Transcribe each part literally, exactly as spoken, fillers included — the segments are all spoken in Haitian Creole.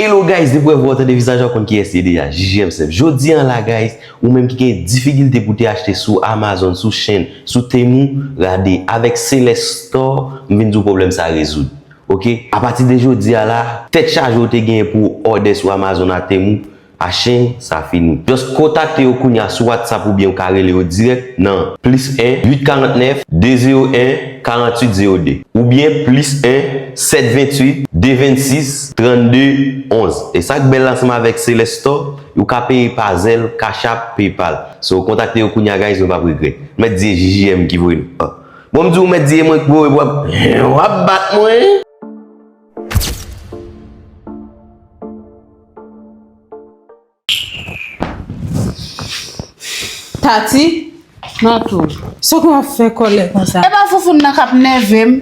Hello guys, depi w wè vwa w tande vizaj la, w konn kiyès li ye deja, J J M Sèf. Jodi a la guys, ou menm ki gen difikilte pou te achte sou Amazon, sou Shein, sou Temu, rade avèk Celeste Store, m vin di w pwoblèm sa rezoud. Oke? Apati de jodi a la, tèt chaje w te genyen pou w òdè sou Amazon a Temu, a Shein, sa fini. Just kontakte yo kounye a sou WhatsApp oubyen ou ka rele yo dirèk nan plis en uit karant nèf de zewo en karant uit zewo de oubyen plis en sèt venntuit de vennsis trannde onz. E sa k bèl ansanm avèk Celeste Store, ou ka peye pa Zelle, Cash App, PayPal. So, kontakte yo kounye a, guys, nou p ap regrèt. Mèt di e J J M ki voye nou. Ah. Bon, m di w mèt di e mwen ki voye, w ap, w ap bat mwen. Tati, Natou, sa w ap fè kòlè konsa? E pa Foufoun nan k ap nève m.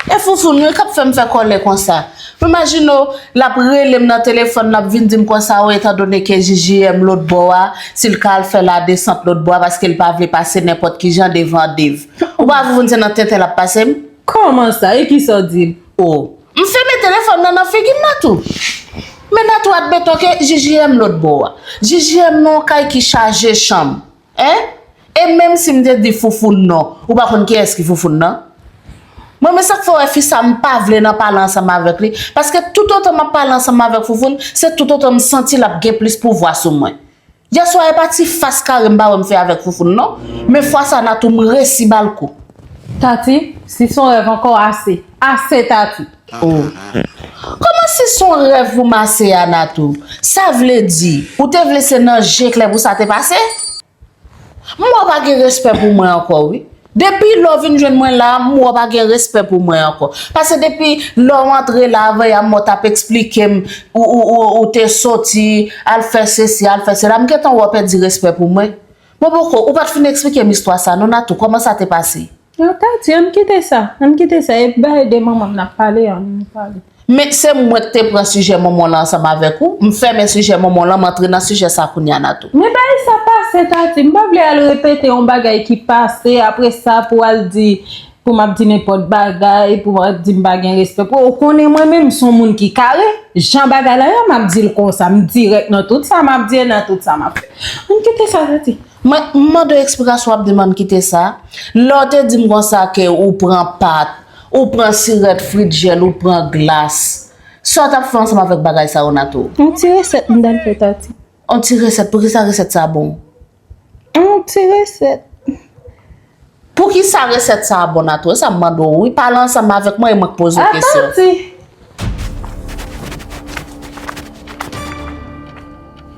E Foufoun wi k ap fè m fè kòlè konsa. Ou imajine w, l ap rele m nan telefòn, l ap vin di m konsa, wi, etandone ke J J M lòt bò a, si l ka al fè ladesant lòt bò a, paske l pa vle pase nenpòt ki jan devan Dave. Ou pa Foufoun se nan tenten l ap pase m? Kòman sa? E kisa w di l? O, m fèmen telefòn nan nan figi m, Natou. Men Natou, admeton ke J J M lòt bò a. J J M nan yon kay ki chaje chanm. Hein? E menm si m te di Foufoun non, ou pa konn kiyès ki Foufoun nan? Mwen, men sa k fè w wè fi sa, m pa vle nan pale ansanm avèk li. Paske toutotan m ap pale ansanm avèk Foufoun, se toutotan m santi l ap gen plis pouvwa sou mwen. Yèswa, e pa ti fas kare m pa wè m fè avèk Foufoun non. Men fwa sa, Natou, m resi ba l kou. Tati, si s on rèv ankò, ase. Ase, Tati. O. Kòman si s on rèv pou m ase a, Natou? Sa vle di, ou te vle se nan je klè pou sa te pase? M wè w pa gen respè pou mwen ankò, wi. Depi lè w vin jwenn mwen la, m wè w pa gen respè pou mwen ankò. Paske depi lè w antre la avè a, m wè w t ap eksplike m, ou, ou, ou, ou te soti, al fè sesi, al fè sela. M gentan wè w pèdi respè pou mwen. Bon, poko, ou pa t fin eksplike m istwa sa, non, Natou, kòman sa te pase? Non, Tati, ann kite sa. Ann kite sa. E bay de manman m n ap pale, ann pale. Men se mwen k te pran sijè manman w lan ansanm avèk ou. M fèmen sijè manman w lan, m antre nan sijè sa kounye a, Natou. Men bagay sa pase, Tati. M pa vle al repete yon bagay ki pase. Apre sa, pou al di, pou m ap di nenpòt bagay, pou m ap di m pa gen respè pou ou. Ou konnen mwen menm, m s on moun ki kare. Jan bagay la ye, m ap di l konsa. M dirèk nan tout sa m ap di e nan tout sa m ap fè. Ann kite sa, Tati. Mwen, m mande w eksplikasyon, w ap di m ann kite sa. Lè w te di m konsa ke ou pran pat, ou pran sirèt, frijèl, ou pran glas. Sa w t ap fè ansanm avèk bagay sa yo, Natou? Yon ti resèt m t al fè, Tati. Yon ti resèt? Poukisa resèt sa bon? Yon ti resèt. Poukisa resèt sa bon, Natou? E sa m mande w, wi. Pale ansanm avèk mwen e mwen k poze w kesyon. Tati!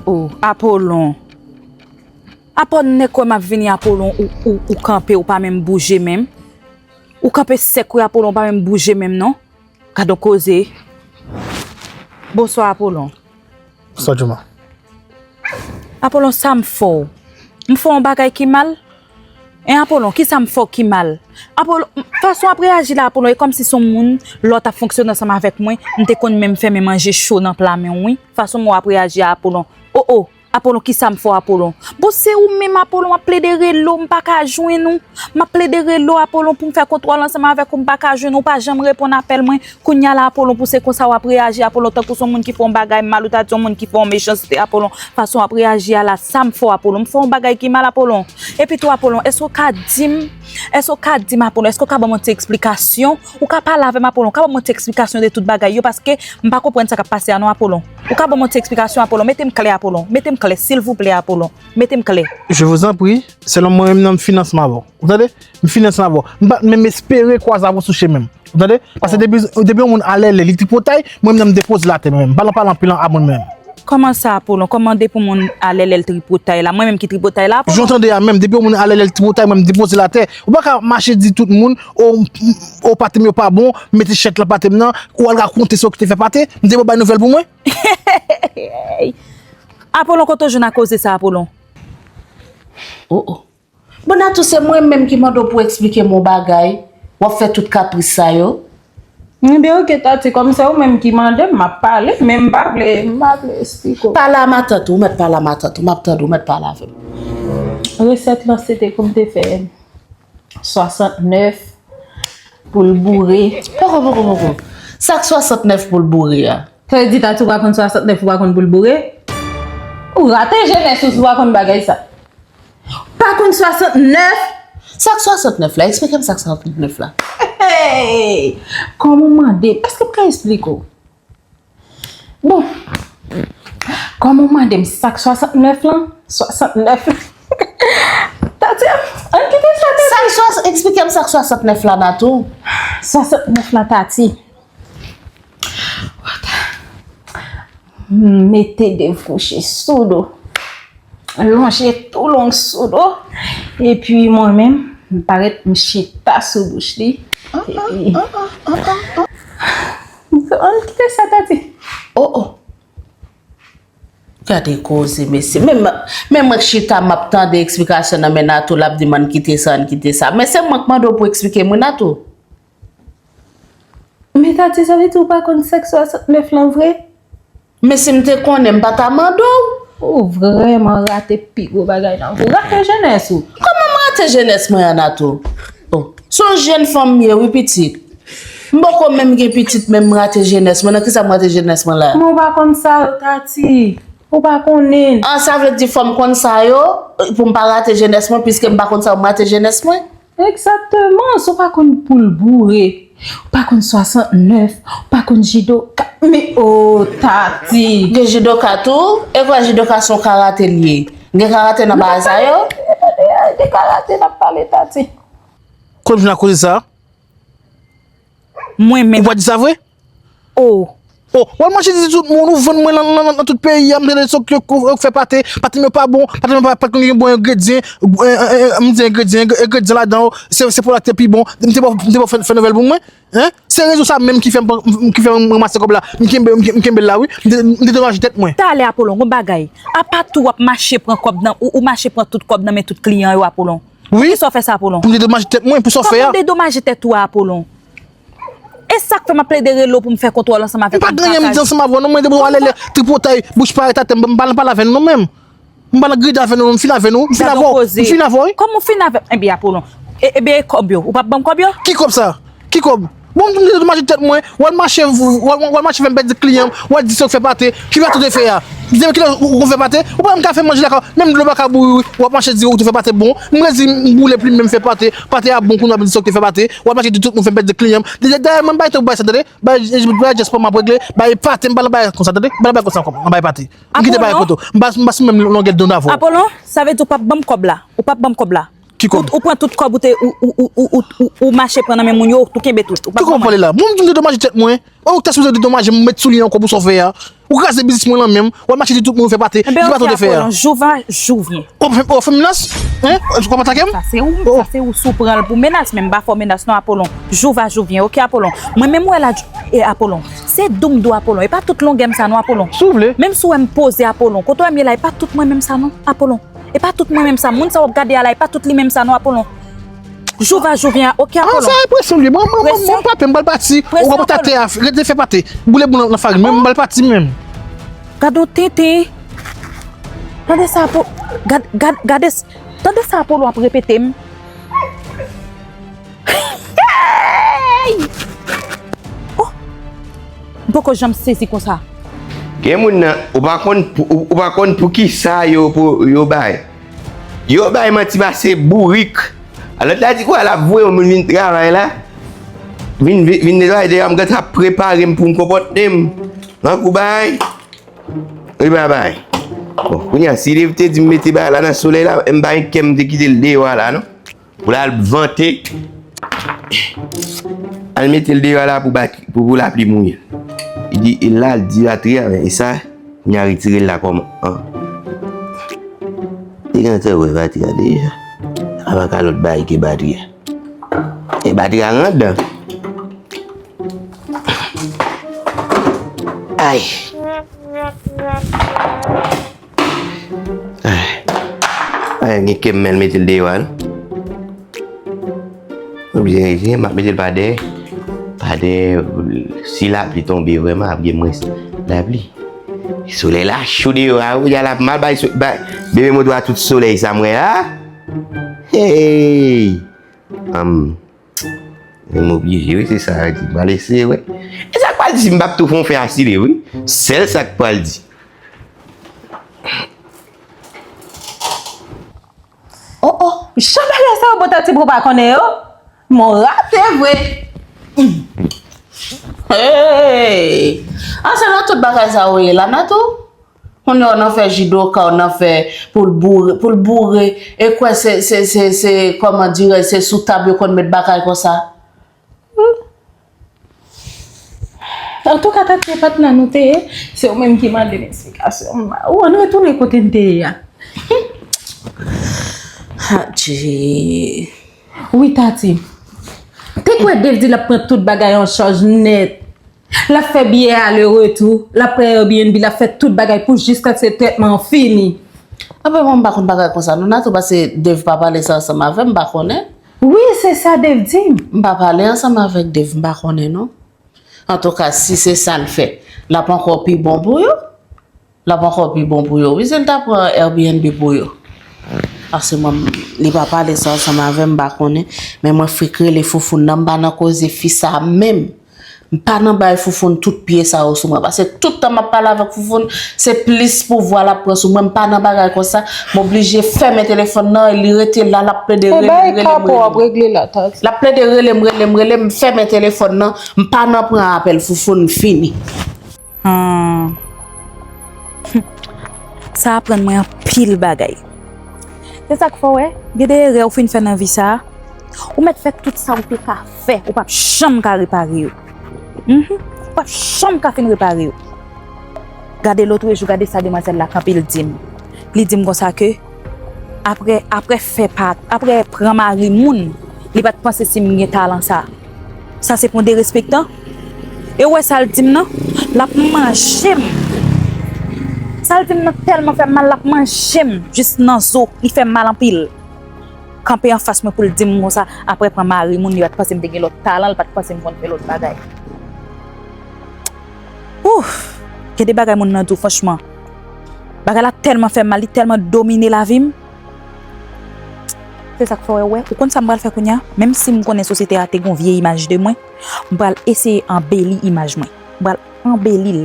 O, Apolon. Apò nèg wè m ap vini, Apolon, ou, ou, ou kanpe, ou pa menm bouje menm. Ou kanpe sèk wi, Apolon, ou pa menm bouje menm non. Gad on koze. Bonswa, Apolon. Bonswa, Jouma. Apolon, sa m fè w? M fè w yon bagay ki mal? Hein, Apolon, kisa m fè w ki mal? Apolon, fason w ap reyaji la, Apolon, e kòmsi s on moun, lè w t ap fonksyone ansanm avèk mwen, m te konn menm fèmen manje cho nan pla men w, wi. Fason m wè w ap reyaji a, Apolon. O, o! Apolon, kisa m fè w, Apolon? Bon, se ou menm, Apolon, m ap plede rele w, m pa ka jwenn ou. M ap plede rele w, Apolon, pou m fè kontwòl ansanm avèk ou, m pa ka jwenn ou, ou pa janm reponn apèl mwen. Kounye a la, Apolon, pou se konsa w ap reyaji, Apolon, tankou s on moun ki fè yon bagay mal, ou ta di yon moun ki fè yon mechanste, Apolon. Fason w ap reyaji a la, sa m fè w, Apolon? M fè yon bagay ki mal, Apolon? Epi tou, Apolon, èske w ka di m, èske w ka di m, Apolon, èske w ka ban m yon ti eksplikasyon? Ou ka pale avè m, Apolon, ou ka ban m yon ti eksplikasyon de tout bagay yo, paske m pa konprann sa k ap pase a non, Apolon. Ou ka ban m yon ti eksplikasyon, Apolon? Mete m klè, Apolon. Mete m klè, silvouplè, Apolon. Mete m klè. Je vous en prie, selon mwen menm nan m fin ansanm avè w. Ou tande? M fin ansanm avè w. M pa t menm espere kwa sa pou touche menm. Ou tande? Paske depi, depi yon moun alèle, li tripotay, mwen menm nan m depoze l atè mwen menm. M pa nan pale anpil a mwen menm. Kòman sa, Apolon? Kòman depi yon moun alèle, l tripotay la? Mwen menm ki tripotay la, Apolon? Jan w tande a menm, depi yon moun alèle, l tripotay, mwen m depoze l atè. Ou pa ka mache di tout moun, o, o, pate m yo pa bon, mete chèt lan pate m nan, ou al rakonte sa w ki te fè pate, m te ba w bay nouvèl pou mwen. Apolon, kote w jwenn ak koze sa, Apolon? O, o. Bon, Natou, se mwen menm ki mande w pou w eksplike m yon bagay, w ap fè tout kapris sa yo. Ebyen, oke, Tati, kòm se ou menm ki mande m, m ap pale, men m pa vle, m pa vle esplike w. Pale a matant ou, ou mèt pale a matant ou, m ap tande w, ou mèt pale avè m. Resèt lan, se te pou m te fè swasantnèf pou l boure. Poko, poko, poko. Sa k swasantnèf pou l boure a? Sa vle di Tati ou pa konn swasantnèf, ou pa konn pou l boure? Ou rate jenès ou si w pa konn bagay sa. Pa konn swasantnèf? Sa k swasantnèf la? Eksplike m sa k swasantnèf la. Hey! Kòman w mande m? Èske m ka eksplike w? Bon, kòman w mande m sa k swasantnèf lan? Swasantnèf. Tati, ann kite sa, Tati. Sa k swas-, eksplike m sa k swasantnèf la, Natou. Swasantnèf lan, Tati. Mete de vouche sou do. Lonje tou long sou do. Epi mwen menm, m parèt, m chita sou bouch li. Epi, ann kite sa, Tati. Oh, oh. Gade koze, mesye. Menm, menm mwen k chita, m ap tande eksplikasyon nan men Natou, l ap di m ann kite sa, ann kite sa. Men se mwen k mande w pou w eksplike m, wi, Natou. Men Tati, sa vle di ou pa konn sa k swasantnèf lan vre? Men si m te konnen, m pa ta mande w. Ou vrèman rate pi gwo bagay nan vi w. Rate jenès ou. Kòman m rate jenès mwen an, Natou? Oh, se yon jèn fanm m ye, wi, pitit. M poko menm gen pitit, men m rate jenès mwen. Nan kisa m rate jenès mwen la? Men ou pa konn sa yo, Tati. Ou pa konnen. An, sa vle di fò m konn sa yo, pou m pa rate jenès mwen, piske m pa konn sa yo, m rate jenès mwen? Egzakteman, si w pa konn pou l boure, ou pa konn swasantnèf, ou pa konn jidoka, men o, Tati. Gen jidoka tou? E kwè jidoka se yon karate l ye? Gen karate nan bagay sa yo? Gen karate n ap pale, Tati. Kot m jwenn ak koze sa? Mwen menm. Ou pa di sa vre? Oh. Oh, w al mache di tout moun, ou vann mwen nan, nan, nan, nan tout peyi a, m tande sa k, k, k fè pate, pate m yo pa bon, pate m yo pa, pa t konn gen bon engredyan, eh, eh, eh, m di engredyan, engre-, engredyan ladan yo, se, se pou la k te pi bon, m te ba w, m te ba w fè, fè nouvèl pou mwen, hein? Se rezon sa menm ki fè m, ki fè m ranmase kòb la, m kenbe, m kenbe, m kenbe l la, wi, m de-, m dedomaje tèt mwen. Talè, Apolon, gon bagay, apa tou w ap mache pran kòb nan, ou, ou mache pran tout kòb nan men tout kliyan yo, Apolon? Wi. Poukisa w fè sa, Apolon? Pou m dedomaje tèt mwen, pou sa w fè a. Kòman dedomaje tèt ou a, Apolon? E sa k fè m ap plede rele w pou m fè kontwòl ansanm avèk ou. M pa gen anyen m di ansanm avè w non, mwen depi w alèlè tripotay, bouch parèt atè, m pa nan pale avè nou non menm. M pa nan gride avè nou non, m fin avè w, m fin avè w, wi. Kòman w fin avè m? Ebyen, Apolon. E, ebyen, e kòb yo? Ou p ap ban m kòb yo? Ki kòb sa? Ki kòb? Bon, m dedomaje tèt mwen, w al mache, w al, w al mache fè m pèdi kliyan, w al di sa w fè pate, ki pate w te fè a? M di kilè ou, ou fè pate? Ou pa menm ka fè manje lakay, menm dlo pa ka bouyi, w ap mache di ou te fè pate bon. M redi m boule plim men m fè pate, pate a bon kounye a, m di sa w te fè pate, w ap mache di tout moun fè m pèdi kliyan. Dayè, dayè, mwen bay tan pou bay sa, tande? Bay, bay dyaspò m ap regle, bay pate, m pa nan bay konsa, tande? M pa nan bay konsa ankò, nan bay pate. M kite bay kote w. M pa, m pa sou menm longè donn avè w. Apolon, sa vle di w p ap ban m kòb la? Ou p ap ban m kòb la? Ki kòb? Ou, ou pran tout kòb ou te, ou, ou mache pran nan men moun yo, ou kenbe tout. Ou p ap ban mwen. Ki kòb w pale la? Mwen, m dedomaje tèt mwen. Ou ta sipoze dedomaje m, met sou li ankò pou sa w fè a. Ou kraze biznis mwen lan menm. W al mache di tout moun ou fè pate. Ki pate w te fè a? Ebyen, ok, Apolon, jou va, jou vyen. Ou fè, ou fè menas? Hein? Ou konn atake m? Sa se ou, sa se ou si w pran l pou menas, men m pa fè w menas non, Apolon. Jou va, jou vyen, ok, Apolon. Mwen menm wè la, e Apolon. Se dou m dou, Apolon. E pa tout longè m sa non, Apolon. Si w vle. Menm si w wè m poze, Apolon. Kote w wè m ye la, e pa tout mwen menm sa non, Apolon. E pa tout mwen menm sa. Moun sa w ap gade a la, e pa tout li menm sa non, Apolon. Jou va, jou vyen, ok, Apolon. Ah, sa enpresyon li. Mwen, mwen, mwen, mwen frape, m pral pati. Ou konn pran atè a, rete fè pate. Boule boul nan farin. Mwen, m pral pati menm. Gade yon tenten. Tande sa, Apolon. Gad, gad, gade s-, tande sa, Apolon ap repete m. Hey! Oh! M poko janm sezi konsa. Gen moun nan, ou pa konn pou, ou, ou pa konn poukisa yo, pou, yo bay. Yo bay manti pase bourik. Alò, l ta di kwa l ap voye yon moun vin travay la. Vin, vin, vin netwaye deyò a, m gentan ap prepare m pou m konpòte m. Tankou bay. Wi, babay. Bon, kounye a, si li te di m mete bagay la nan solèy la, m pa gen kè m te kite l deyò a la, non. Pou l al vante. Al mete l deyò a la pou bat-, pou, pou lapli mouye l. Li di, e la, l di batri a, men e sa, kounye a retire l la kòman? An. Li gentan wè batri a deja. A pa ka lòt bagay ke batri a. E batri a anndan. Ay. Ay. Ay, gen kè m mèl mete l deyò a, non. Oblije, m ap mete l pa dèyè. Pa dèyè, si lapli tonbe vrèman, ap gen mwens lapli. Solèy la cho deyò a, wi, y a la mal bay, bay bebe moto a tout solèy sa m wè a. Hey! Anm. Men m oblije, wi, se sa, m al eseye, wi. E sa k pa Tati, m p ap tou fè yon fè a sile, wi. Sèl sa k pral di. Oh, oh, jan bagay sa yo bon, Tati, pou pa konnen yo? Mon rate vre. Hey! Anse nan tout bagay sa yo ye la, Natou? Kounye a w nan fè jidoka, w nan fè pou l boure, pou l boure. E kwè se, se, se, se, kòman dirè, se sou tab yo konn met bagay konsa. Hmm. Antouka, Tati, e pa t nan nou te ye. Se ou menm ki mande m esplikasyon. Ou ann retounen kote n te ye a. Adje. Wi, Tati. Te kwè Dave di l ap pran tout bagay an chaj nèt. L ap fè biyè ale retou, l ap pran Airbnb, l ap fè tout bagay pou jiskaske trètman an fini. Anben, mwen, m pa konn bagay konsa non, Natou, paske Dave pa pale sa ansanm avè m, m pa konnen. Wi, se sa Dave di m. M pa pale ansanm avèk Dave, m pa konnen non. Antouka, si se sa l fè, l ap ankò pi bon pou yo. L ap ankò pi bon pou yo. Wi, si l ta pran Airbnb pou yo. Paske mwen, li pa pale sa ansanm avè m, m pa konnen. Men mwen fèk rele Foufoun nan, m pa nan koze fi sa a menm. M pa nan bay Foufoun tout pye sa yo sou mwen. Paske tout tan m ap pale avèk Foufoun, se plis pouvwa l ap pran sou mwen. M pa nan bagay konsa. M oblije fèmen telefòn nan, li rete la, l ap plede rele m, rele m, rele m. L ap plede rele m, rele m, rele m, m fèmen telefòn nan. M pa nan pran apèl Foufoun, fini. Hmm. Sa aprann mwen anpil bagay. Se sa k fè w wè, gen de erè ou fin fè nan vi sa a, ou mèt fè tout sa ou te ka fè, ou p ap janm ka repare yo. Mhm. Ou p ap janm ka fin repare yo. Gade lotrejou, gade sa demwazèl la kanpe l di m. Li di m konsa ke apre, apre fè pa, apre pran mari moun, li pa t panse si m gen talan sa. Sa se pou derespektan? E w wè sa l di m nan? L ap manje m. Sa l di m nan tèlman fè m mal, l ap manje m jis nan zo. Li fè m mal anpil. Kanpe anfas mwen pou l di m konsa, apre pran mari moun, li pa t panse m te gen lòt talan, li pa t panse m konn fè lòt bagay. Ouf! Gen de bagay moun nan di w, franchman. Bagay la tèlman fè m mal, li tèlman domine lavi m. Se sa k fè w wè, ou konn sa m pral fè kounye a? Menm si m konnen sosyete a te gon vye imaj de mwen, m pral eseye anbeli imaj mwen. M pral anbeli l.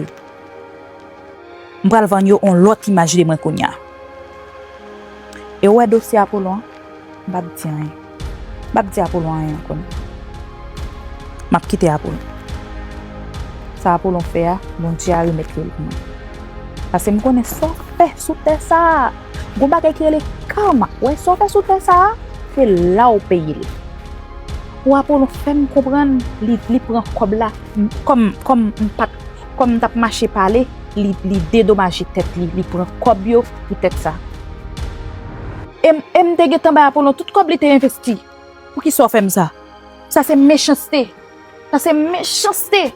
M pral vann yo on lòt imaj de mwen kounye a. E w wè dosye Apollo an? M p ap di anyen. M p ap di Apollo anyen ankò non. M ap kite Apollo. Sa Apollo fè a, Bondye a remèt li l pou mwen. Paske m konnen sa w fè sou tè sa a. Gon bagay ki rele karma. Ou wè sa w fè sou tè sa a, se la w peye l. Ou Apollo fè m konprann li, li pran kòb la, m, kòm, kòm m pa t, kòm m t ap mache pale, li, li dedomaje tèt li, li pran kòb yo pou tèt sa. E m, e m te gentan bay Apollo tout kòb li te envesti. Poukisa w fè m sa? Sa se mechanste. Sa se mechanste.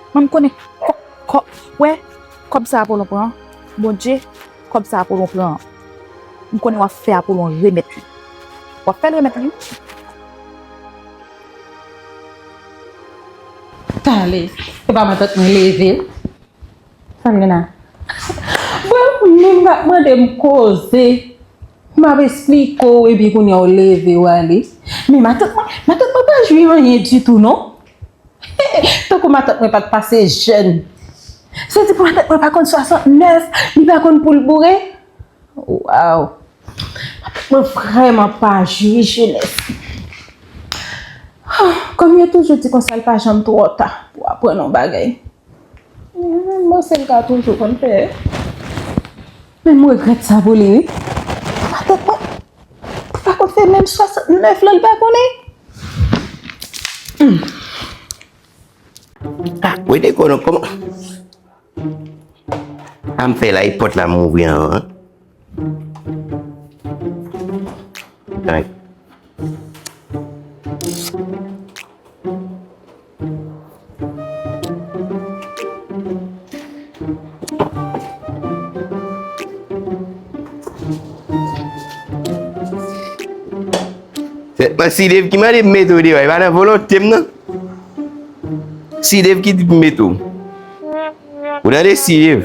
Mwen m konnen kò, kò, wè, kòb sa Apollo pran. Bondye, kòb sa Apollo pran. M konnen w ap fè Apollo remèt li. W ap fè l remèt li. Tale, se pa matant mwen leve. Sa m gen la? Bon, moun k ap mande m koze, m ap esplike w, epi kounye a w leve w ale. Men matant mwen, matant mwen pa jwi anyen ditou, non. Tankou matant mwen pa t pase jèn. Se di pou matant mwen pa konn swasantnèf, li pa konn pou l boure. Waw. Matant mwen vrèman pa jwi jenès. Kòm yo toujou di konsa, l pa janm twò ta pou aprann yon bagay. Mwen se l ka toujou konn fè. Men m regrèt sa pou li, wi. Matant mwen, li pa konn fè menm swasantnèf lan, li pa konnen. Hmm. Ah, wete kono, kòman? A m fè la, e pòt la m ouvri an, an. Ay. Se pa Sidev ki mande m mete w deyò, e pa nan volonte m nan. Sidev ki di m mete w. Ou tande, Sidev?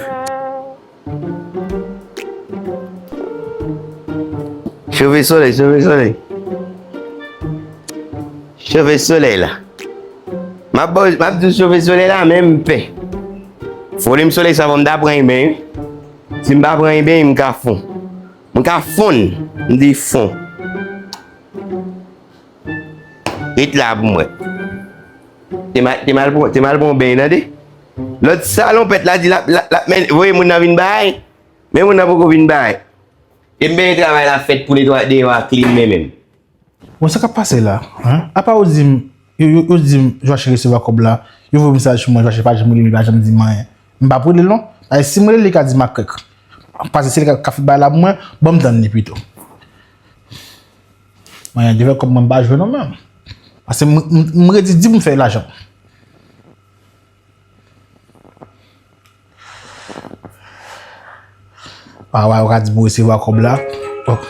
Chove solèy, chove solèy. Chove solèy la. M ap ba w, m ap di w chove solèy la, men m pè. Foli m solèy sa fò m ta pran yon beny wi. Si m pa pran yon beny, m ka fon. M ka fonn. M di fon. Ret la pou mwen. Te mal, te mal pran, te mal pran yon beny tande. Lòt salonpèt la di l ap, l ap, l ap men, voye moun nan vin bay. Men moun nan poko vin bay. E m byen travay la fèt pou netwaye deyò a clean men menm. Bon, sa k ap pase la? Hein? Apa yo di m, yo, yo, yo di m, Joachim resevwa kòb la, yo voye mesaj sou mwen, Joachim pa janm rele m, li pa janm di m anyen. M p ap rele l non. Paske si m rele l, li ka di m ak kèk. Paske se li k ap fè bagay la pou mwen, ban m tann li pito. Mwen, devè kòb mwen m pa jwe non menm. Paske m, m, m redi di pou m fè lajan. Paway, ou ka di pou resevwa kòb la. Oh.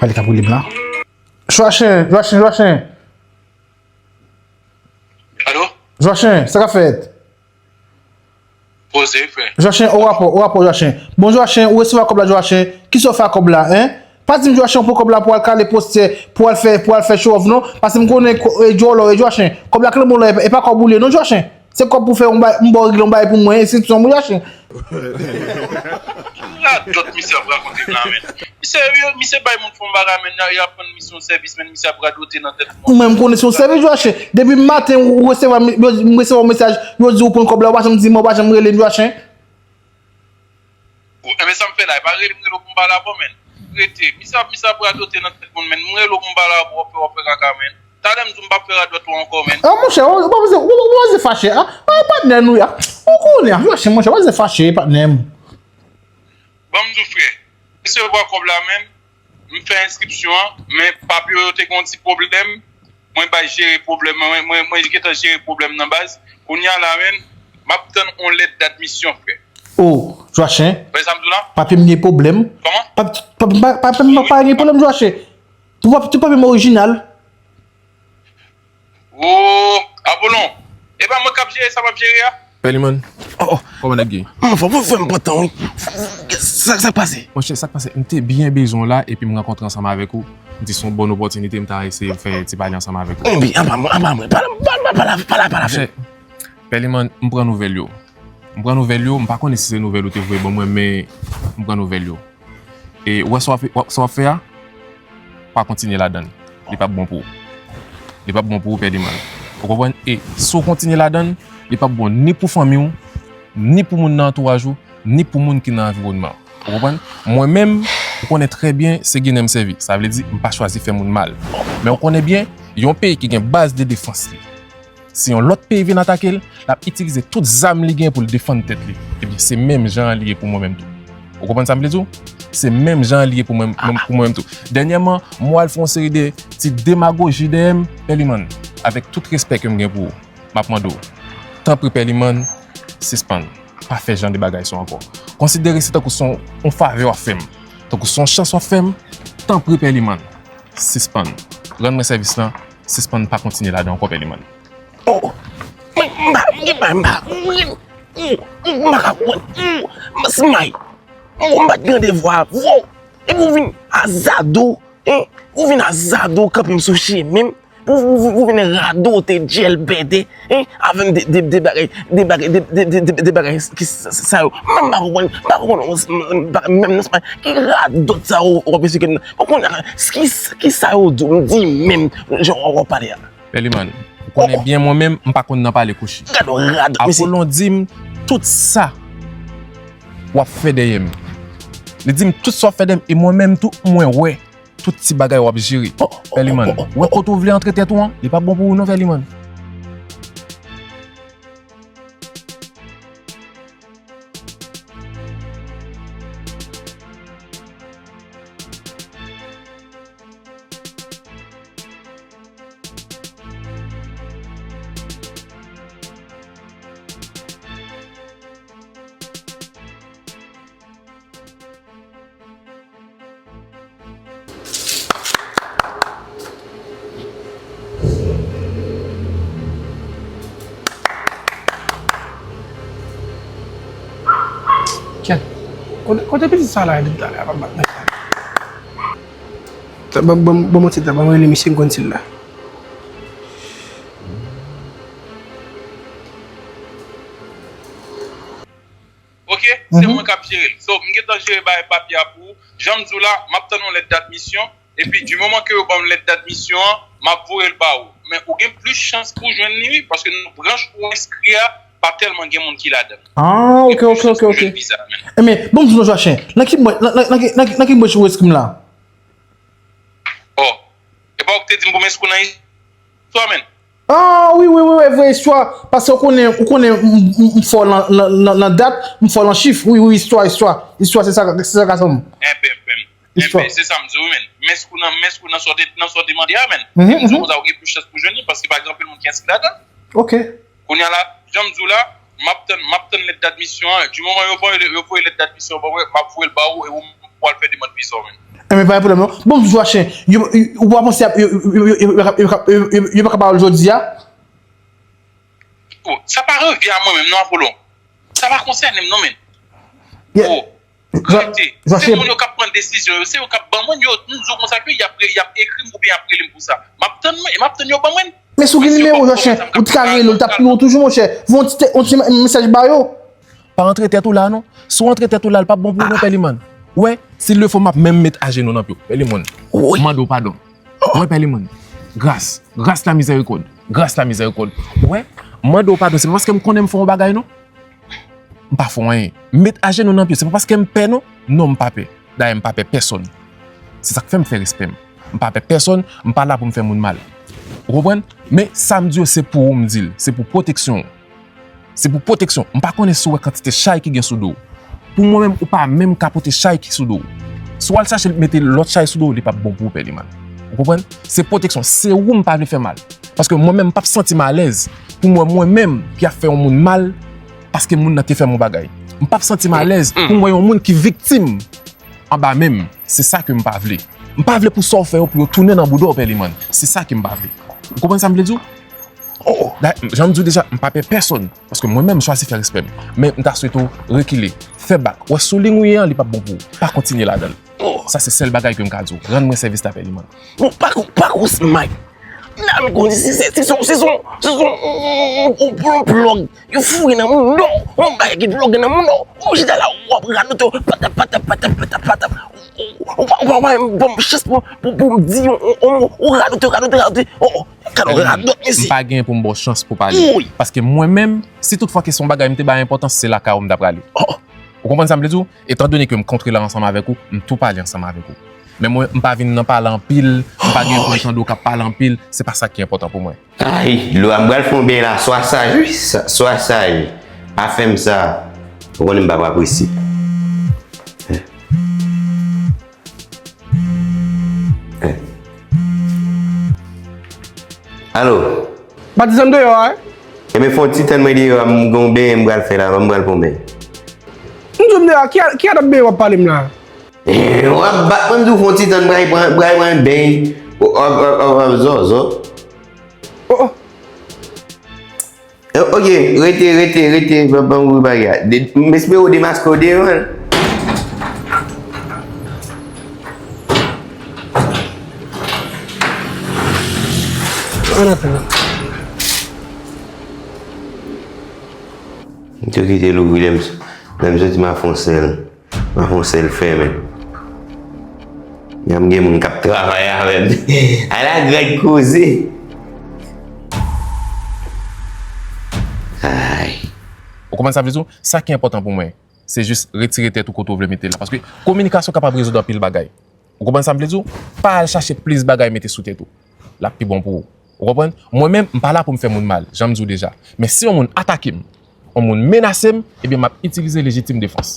Pa li k ap rele m la. Joachim, Joachim, Joachim. Alo? Joachim, sa k ap fèt? Poze, frè. Joachim, o rapò, o rapò, Joachim. Bon, Joachim, ou resevwa kòb la, Joachim. Kisa w fè ak kòb la, en? Pa di m, Joachim, ou pran kòb la pou al kale postè, pou al fè, pou al fè show off, non. Paske m konnen ko-, e, djòlò, e, Joachim. Kòb la k nan men w la, e, e pa kòb ou li ye, non, Joachim. Se kòb pou fè yon bay, m ba w regle yon bay pou mwen, enskripsyon pou Joachim. Ki radòt misye ap rakonte m la, men? Misye, yo, misye bay moun fon bagay, men y ap rann misye yon sèvis, men misye ap radote nan tèt moun. Mwen, m konnen se yon sèvis, Joachim. Depi maten, ou resevwa, m resevwa yon mesaj, yo di ou pran kòb la, ou pa janm di m, ou pa janm rele m, Joachim. Ou, enben, sa m fè la, e pa rele m, rele w pou m pale avè w, men. Rete, misye ap, misye ap radote nan tèt moun, men. M rele w pou m pale avè w, w ap fè, w ap fè kaka, men. Talè m di w m p ap fè radòt ou ankò, men. Ah, monchè, ou, ou pa bezwen, ou, ou pa bezwen fache, ah. Ah, patnè nou, ah. Ou konnen, ah, Joachim, monchè, ou pa bezwen fache, patnè m. Ban m di w, frè. Resevwa kòb la, men. M fè enskripsyon an, men papye yo te gen yon ti pwoblèm. Mwen bay jere pwoblèm, mwen, mwen, mwen gentan jere pwoblèm nan baz. Kounye a la, men, m ap tann yon lèt d'admisyon, frè. Oh, Joachim. Wè sa m di w la? Papye m gen pwoblèm. Kòman? Pap-, pap-, pa-, papye m pa gen pwoblèm, Joachim. Pou pap-, tout papye m orijinal. Oh, Apollon. E pa mwen k ap jere sa m ap jere a? Pèliman. Oh, oh. Kòman nèg ye? Anfòm, fò, fò m pran tan, wi. Sa, sa k pase? Monchè, sa k pase? M te byen bezwen w la, epi m rankontre ansanm avèk ou. M di se yon bòn opòtinite, m ta eseye fè ti pale ansanm avèk ou. Enben, anba mwen, anba mwen. Pale, pale, pale, pale, pale avè m. Monchè, Pèliman, m pran nouvèl yo. M pran nouvèl yo, m pa konnen si se nouvèl ou te voye ban mwen, men m pran nouvèl yo. E ou wè sa w ap, sa w ap fè a, pa kontinye ladan l. Li p ap bon pou ou. Li p ap bon pou ou, Pèliman. Ou konprann? E si w kontinye ladan l, li p ap bon ni pou fanmi w, ni pou moun nan antouraj ou, ni pou moun ki nan anviwònman w. Ou konprann? Mwen menm, ou konnen trè byen se Ginen m sèvi. Sa vle di, m pa chwazi fè moun mal. Men ou konnen byen, yon peyi ki gen baz de defans li, si yon lòt peyi vin atake l, l ap itilize tout zam li gen pou l defann tèt li. Ebyen, se menm jan an li ye pou mwen menm tou. Ou konprann sa m vle di w? Se menm jan an li ye pou mwen, mwen, pou mwen menm tou. Dènyèman, mwen al fè yon seri de ti demagoji dèyè m, Pèliman, avèk tout respè ke m gen pou ou. M ap mande w, tanpri Pèliman, sispann. Pa fè jan de bagay sa ankò. Konsidere se tankou se yon, yon favè w ap fè m. Tankou se yon chans w ap fè m. Tanpri Pèliman, sispann. Rann mwen sèvis lan, sispann pa kontinye ladan ankò Pèliman. Oh, mwen, m pa, m pa, m pa, m pa ka konprann. M pa, m pa t gen randevou avè w. Epi w vin azade w, en, ou vin azade w kanpe m sou chemen m. Ou, ou, ou vin radote djèlbèdè, en, avè m de, de, de bagay, de bagay, de, de bagay ki sa, sa yo. Mwen m pa konprann, m pa konprann, m pa, menm nan, ki radòt sa yo, w ap esplike m nan. Ou konnen, ki, ki sa yo di w, m di menm, jan w ap pale a. Pèliman, ou konnen byen mwen menm, m pa konn nan pale kouchi. Gade w radòt, mesye. Apolon di m tout sa w ap fè dèyè m. Li di m tout sa w ap fè dèyè m, e mwen menm tou, mwen wè. Tout ti bagay w ap jere. Pèliman, ou wè kote w vle antre tèt ou an, li p ap bon pou ou non, Pèliman. Kèt. Kote, kote pitit sa la ye depi talè a, pa bat nèg la. Ban, ban, ban m yon ti tan, ban m rele misye, m konn si l la. Se mwen k ap jere l. So, m gentan jere bagay papye a pou ou. Jan m di w la, m ap tann yon lèt dadmisyon. Epi, di moman ke yo ban m lèt dadmisyon an, m ap voye l ba ou. Men ou gen plis chans pou jwenn li, wi, paske nan branch ou enskri a, pa tèlman gen moun ki ladan l. Ah, ok, ok, ok, ok. Ebyen, bon, m di w, Joachim, nan ki branch, nan, nan, nan ki, nan ki, nan ki branch ou enskri m la? Oh, e pa ou ki te di m pou m enskri w nan istwa, menn? Ah, wi, wi, wi, wi, vre istwa. Paske ou konnen, ou konnen, m, m, m fò nan, nan, nan, nan dat, m fò nan chif. Wi, wi, istwa, istwa. Istwa, se sa, se sa k ap sanm. Enben, enben, enben, se sa m di w, menn. M enskri w nan, m enskri w nan sa w te, nan sa w te mande a, menn. Mhm, mhm. Se konsa ou gen plis chans pou jwenn li, paske pa gen anpil moun ki enskri ladan l. Ok. Kounye a la, jan m di w la, m ap tann, m ap tann lèt dadmisyon an. Di moman yo voye, yo voye lèt dadmisyon an ban mwen, m ap voye l ba ou e ou menm pou w al fè demann viza w menm. Enben, pa gen pwoblèm non. Bon, m di w, Joachim, yo, yo, ou pa panse y ap, yo, yo pa ka ba w l jodi a? Oh, sa pa revyen a mwen menm non, Apollon. Sa pa konsène m non, menn. Yeah. Oh, Joachim, se moun yo k ap pran desizyon yo, se yo k ap ban mwen yo, m di w konsa ke y ap, y ap ekri m oubyen y ap rele m pou sa. M ap tann mwen, m ap tann yo ban mwen. Men si w gen nimewo Joachim, ou t ka rele l, l t ap pi bon toujou, monchè. Voye yon ti te-, yon ti mesaj ba yo. Pa antre tèt ou la non. Si w antre tèt ou la, l p ap bon pou ou non, Pèlimann. Ou wè, si l fo m ap menm met ajenou nan pye w, Pèlimann. M mande w padon. Ou wè, Pèlimann. Gras, gras la mizèrikòd. Gras la mizèrikòd. Ou wè, m mande w padon, se pa paske m konnen m fè yon bagay non. M pa fè anyen. M met ajenou nan pye w, se pa paske m pè non. Non, m pa pè. Dayè, m pa pè pèsonn. Se sa k fè m fè respè m. M pa pè pèsonn, m pa la pou m fè moun mal. Ou konprann? Men sa m di yo, se pou ou m di l. Se pou pwoteksyon w. Se pou pwoteksyon. M pa konnen si w wè kantite chay ki gen sou do w. Pou mwen menm, ou pa menm ka pote chay ki sou do w. Si w al chache mete lòt chay sou do w, li p ap bon pou ou, Pèlimann. Ou konprann? Se pwoteksyon. Se ou m pa vle fè mal. Paske mwen menm, m p ap santi m alèz pou m wè mwen menm ki ap fè yon moun mal paske moun nan te fè m yon bagay. M p ap santi m alèz pou m wè yon moun ki viktim anba men m. Se sa ke m pa vle. M pa vle pou sa w fè yo pou yo tounen nan bouda w, Pèlimann. Se sa ke m pa vle. Ou konprann sa m vle di w? Oh, oh. Da-, jan m di w deja, m pa pè pèsonn. Paske mwen menm, m chwazi fè respè m. Men m ta swete w rekile. Fè bak. Wè sou liy ou ye an, li p ap bon pou ou. Pa kontinye ladan l. Oh. Sa se sèl bagay ke m ka di w. Rann mwen sèvis la, Pèlimann. Bon, pa kou, pa kou, Smay. Nan kondi, si se, si se, si se, si se, yon, yon, yon, yon, yon plòg. Yo foure nan moun non. Yon bagay ki plòge nan moun non. Ou chita la, w ap radote, patap, patap, patap, patap, patap. Ou pa, ou pa, ou pa ban m chans pou, pou, pou m di yon, yon, yon mo. Ou radote, radote, radote. Oh, oh, gade w radòt, mesye. M pa gen pou m ba w chans pou pale. Wi. Paske mwen menm, si tout fwa ke se yon bagay m te bay enpòtans, se lakay ou m ta prale. Oh. Ou konprann sa m vle di w? Etandone ke m kontre la ansanm avèk ou, m tou pale ansanm avèk ou. Men mwen, m pa vin nan pale anpil, m pa gen pou m tande w k ap pale anpil, se pa sa ki enpòtan pou mwen. Ay, Lora, m pral fè yon beny la, swa saj, wi, sa-, swa saj. Pa fè m sa. Ou konnen m pa pran prensip. Alo? Patizan m deyò a, wi. Enben, fè yon ti tann mwen deyò a, m gen yon beny m pral fè la, m pral pran yon beny. M di w m deyò a, ki a, ki a t ap benyen w ap pale m la? Eh, w ap bat mwen, m di w fè yon ti tann, m pral pran, m pral pran yon beny. W ap, w ap, w ap, w ap zòzò. Oh, oh. Eh, ok, rete, rete, rete, ban, ban m ouvri bagay a. De-, m espere w demaske w deyò an. Ann antre. M te kite l ouvri lè m, lè m soti m a fè yon sèl. Mwen fè yon sèl fèmen. Janm gen moun k ap travay avè m. Ala grèg koze. Ay. Ou konprann sa m vle di w? Sa ki enpòtan pou mwen, se jis retire tèt ou kote w vle mete l la. Paske kominikasyon kapab rezoud anpil bagay. Ou konprann sa m vle di w? Pa al chache plis bagay mete sou tèt ou. L ap pi bon pou ou. Ou konprann? Mwen menm, m pa la pou m fè moun mal, jan m di w deja. Men si yon moun atake m, yon moun menase m, ebyen, m ap itilize lejitim defans.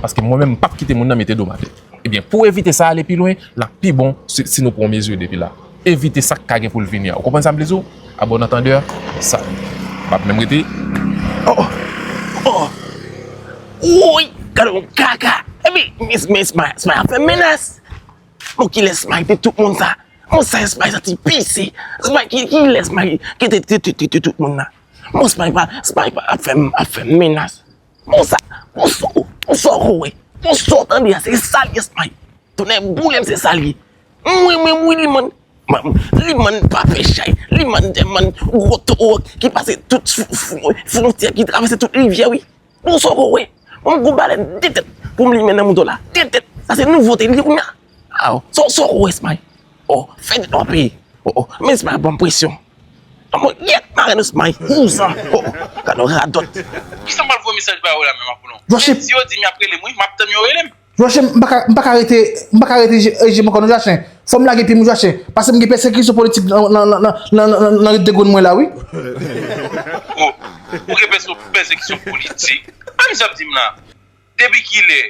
Paske mwen menm, m p ap kite moun nan mete do m atè. Ebyen, pou evite sa ale pi lwen, l ap pi bon si, si nou pran mezi depi la. Evite sa k ka gen pou l vini a. Ou konprann sa m vle di w? A bon antandè, sa. M p ap menm rete. Oh! Oh! Woy! Gade yon kaka! Epi, men, men, men, men ap fè menas! Bon, kilè Smay te tout moun sa? Bon, sa Smay santi pise. Smay, ki, kilè Smay ki te, te, te, te, te tout moun nan? Bon, Smay pa, Smay pa ap fè m, ap fè m menas. Bon, sa, bon, sa, bon, sa w wè. Bon, sa w tande a, se sa l ye, Smay. Tonnè boule m, se sa l ye. Mwen, mwen, mwen, Limann. Limann pa pè chay. Limann tèlman gwo toro ki pase tout fw-, fw-, fwontyè, ki travèse tout rivyè, wi. Bon, sa w wè. Yon gwo balèn de tèt pou m limen nan mouton la. De tèt. Sa se nouvote li kounye a. Aw, so, so, oh, Esmay. Oh, fè tèt w ap peye. Oh, oh, men Esmay ap ban m presyon. Anmwe, yèt, marèn Esmay. Wouzan. Oh, oh, gade yon radòt. Kisa m pral voye mesaj ba yo la menm, Apollon? Jwache. Menm si yo di m y ap rele m, wi, m ap tann yo rele m. Jwache, m pa ka, m pa ka rete, m pa ka rete je, je m ankò non, Jwache. Fò m lage pye m, Jwache. Paske m gen pèsekisyon politik nan, nan, nan rete grenn mwen la, wi. Oh, ou gen pèse-, pèsekisyon politik? Sa misye ap di m la? Depi kilè?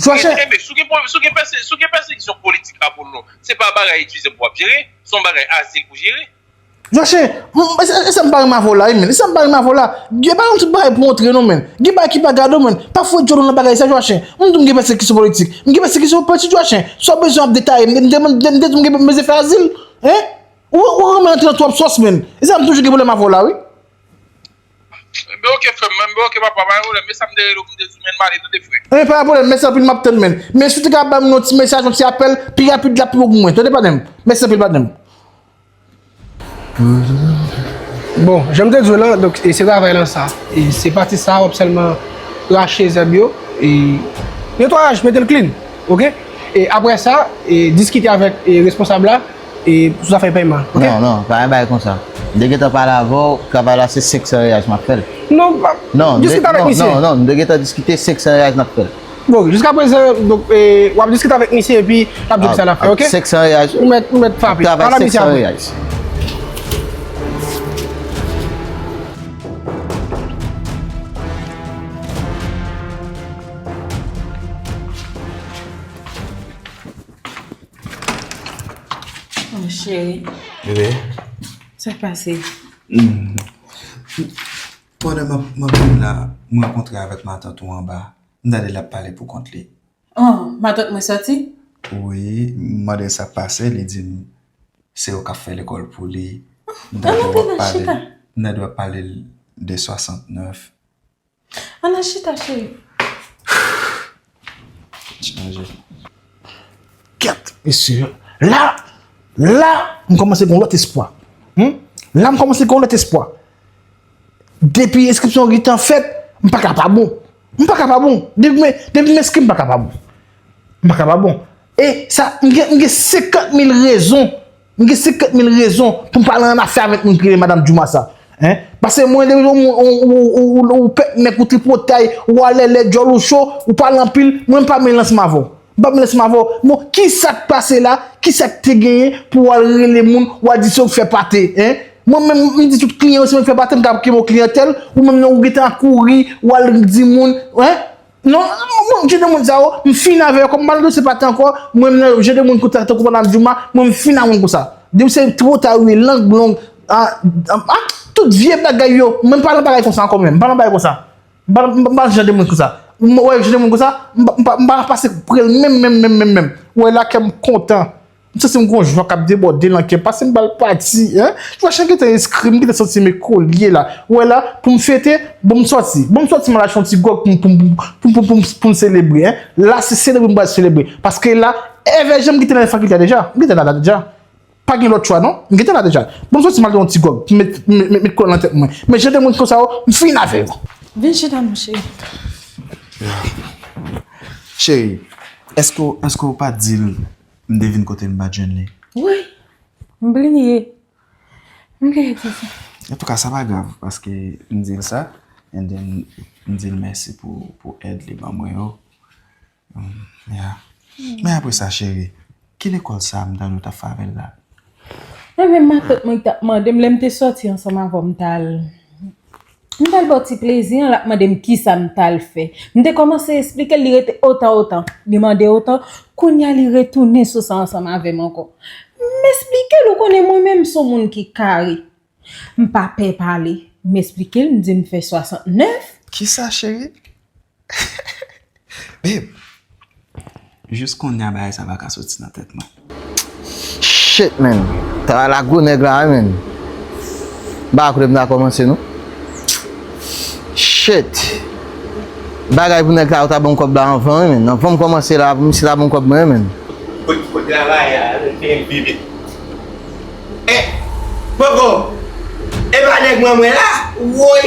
Jwache. Enben, si w gen pwob-, si w gen pèse-, si w gen pèsekisyon politik, Apollon, se pa bagay etizèm pou w ap jere, se yon bagay azil pou jere. Jwache, m, e, e, e sa m pa renmen avè w la, wi, menn. E sa m pa renmen avè w la. Gen pa yon tout bagay pou antre, non, menn. Gen bagay ki pa gade w, menn. Pa foure djòl ou nan bagay sa, Jwache. M di w m gen pèsekisyon politik. M gen pèsekisyon politik, Jwache. Si w bezwen w ap detaye, m, m, m, m, m, m di w m gen, m bezwen fè azil. Hein? Ou, ou renmen antre nan twòp sòs, menn. E sa m toujou gen pwoblèm avè w la, wi. Enben, oke, frè m, enben, oke, papa, pa gen pwoblèm. Men sa m te rele w, m te di w, menn, m ale, tande, frè. Enben, pa gen pwoblèm, mèsi anpil, m ap tann, menn. Men si w te ka ban m yon ti mesaj, yon ti apèl, pi rapid la, pi bon pou mwen. Tande, patnè m. Mèsi anpil, patnè m. Bon, jan m te di w lan, donk, e se travay lan sa. E se pati sa, w ap sèlman rache zèb yo, e netwayaj, mete l clean, oke? E apre sa, e diskite avèk, e responsab la, e sou zafè pèyman, oke? Non, non, pa gen bagay konsa. M te gentan pale avè w, travay la se senk san reyaj m ap fè l. Non, pa, non, m te, diskite avèk non, misye. Non, non, m te gentan diskite senk san reyaj m ap fè l. Bon, jiska prezan, donk, e, w ap diskite avèk misye epi l ap di w kisa l ap fè, oke? Senk san reyaj. Ou mèt, ou mèt frape. Travay senk san reyaj. Oh, cheri. Bebe. Sa k pase? Hmm. Pandan m ap, m ap vin la, m rankontre avèk matant ou anba. M tande l ap pale pou kont li. Oh, matant mwen sòti? Wi, m mande l sa k pase, li di m se ou k ap fè lekòl pou li. M tande w ap pale, m tande w ap pale l de swasantnèf. Ann al chita, cheri. Chanje. Kèt, mesye. La, la, m kòmanse gen yon lòt espwa. Hmm? La, m kòmanse gen yon lòt espwa. Depi enskripsyon an gentan fèt, m pa ka pa bon. M pa ka pa bon. Depi m, depi m enskri, m pa ka pa bon. M pa ka pa bon. E sa, m gen, m gen senkant mil rezon. M gen senkant mil rezon pou m pa al annafè avèk moun ki rele madanm Djouma sa. Hein? Paske mwen, depi ou, ou, ou, ou, ou pèt nèg, ou tripotay, ou alèlè, djòl ou cho, ou pale anpil, mwen m pa mele ansanm avè w. M pa mele ansanm avè w. Bon, kisa k pase la? Kisa k te genyen pou w al rele moun, w al di se ou k fè pate, hein? Mwen menm, m di tout kliyan yo se mwen k fè pate, m ka kenbe yon kliyantèl, ou menm non, ou gentan kouri, w al di moun, hein? Non, mwen, jan de moun sa yo, m fini avè yo, kòm m pa nan dosye pate ankò, mwen menm, jan de moun konsa, tankou madanm Djouma, mwen m fini ak moun konsa. Depi se twotay, wi, lang long, ah, ah, tout vye bagay yo, mwen m pa nan bagay konsa ankò menm, m pa nan bagay konsa. M pa, m pa, m pa jan de moun konsa. M wè jan de moun konsa, m pa, m pa, m pa pase pre l menm, menm, menm, menm, menm. Ou wè la kè m kontan. M santi m gon jwa k ap debòde nan kè m, paske m pral pati, hein. Jwa chan gentan enskri, m gentan santi m ekolye la. Ou wè la, pou m fete, bon m sòti. Bon m sòti, m al achte yon ti gwòg pou m, pou m, pou m, pou m, pou m, pou m selebre, hein. La, se selebre m pral selebre. Paske la, èvè jan m gentan nan fakilte a deja. M gentan la deja. Pa gen lòt chwa, non. M gentan la deja. Bon, m sòti m al yon ti gwòg. M met, met, met, met kò nan tèt mwen. Men jan de moun konsa yo, m fin avè yo. Vin chita, mon cheri. Cheri, èske w, èske w pa t di l m te vin kote m pa t jwenn li? Wi. M bliye. M bliye di sa. Antouka, sa pa grav, paske m di l sa, and then m di l mèsi pou, pou èd li ban mwen yo. Mm, yeah. Men apre sa, cheri, ki lekòl sa a m tande w t ap fè avè l la? Ebyen, matant mwen ki t ap mande m lè m te sòti ansanm avè w, m t al, m t al ba w ti plezi an, l ap mande m kisa m t al fè. M te kòmanse esplike l, li rete otan, otan. Li mande otan, kounye a li retounen sou sa ansanm avè m ankò. M esplike l, ou konnen mwen menm m se yon moun ki kare. M pa pè pale. M esplike l, m di m fè swasantnèf. Kisa, cheri? Babe, jis kounye a bagay sa pa ka soti nan tèt mwen. Shit, man. Travay la gwo nèg la, wi, man. M pa kote m ta kòmanse, non. Shit. Bagay pou nèg la, yo ta ban m kòb la anvan, wi, man. Anvan m kòmanse la, pou misye ta ban m kòb mwen, wi, man. Kot, kot travay a, te vin pi vit. Eh, Popo! E pa nèg mwen mwen la. Woy.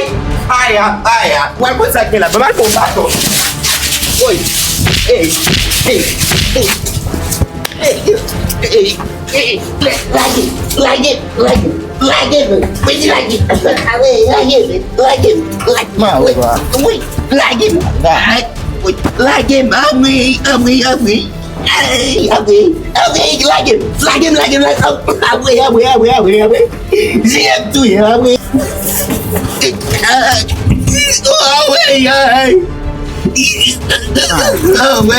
Aya, aya. W al konn sa k gen la. Ban m al pran yon baton. Woy. Ey, ey, ey. Ey, ey, ey, ey. Lage, lage, lage, lage, men. Mwen di lage. Awe, lage, men. Lage, lage. Wi, lage, men. Wi, lage, men. Awe, awe, awe. Ay, awe, awe, lage m, lage m, lage m, lage m. Awe, awe, awe, awe, awe. J M touye, awe. Awe, ay. Awe.